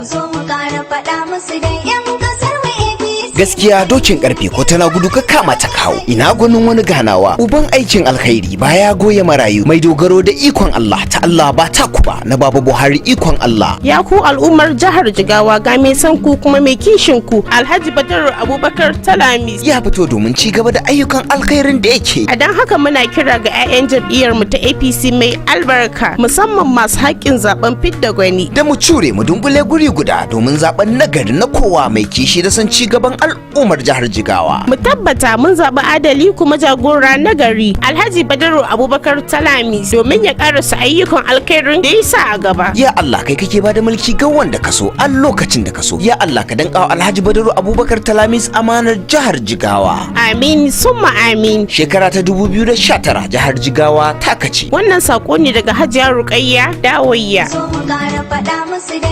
Zo mu ƙara faɗa musu da 'yan ƙasar mu APC. Gaskiya dokin karfe ko tana gudu ka kama ta kawo. Ina gwanin wani ganawa, uban aikin alkhairi, baya goya marayu, mai dogaro da ikon Allah, ta Allah ba ta kuba na Baba Buhari, ikon Allah. Ya ku al'ummar jihar Jigawa, ga mai son ku kuma mai kishin ku, Alhaji Badaru Abubakar Talamis. Ya fito domin ci gaba da ayyukan alkhairin da yake. A don haka muna kira ga 'ya'yan jam'iyyar mu ta APC mai albarka, musamman masu haƙƙin zaben fidda gwani, da mu cure mu dunkule guri guda domin zaben nagari na kowa mai kishi da son ci gaban al'ummar jihar Jigawa. Mu tabbata mun zaɓi adali kuma jagora nagari, Alhaji Badaru Abubakar Talamis, domin ya ƙarasa ayyukan alkhairin da ya sa a gaba. Ya Allah, kai kake bada mulki ga wanda ka so a lokacin da ka so. Ya Allah, ka danka wa Alhaji Badaru Abubakar Talamis amanar jihar Jigawa. Amin summa amin. Shekara ta 2019, jihar Jigawa ta kace. Wannan sako ne daga Hajiya Rukayya Dawayya. Zo mu ƙara faɗa musu da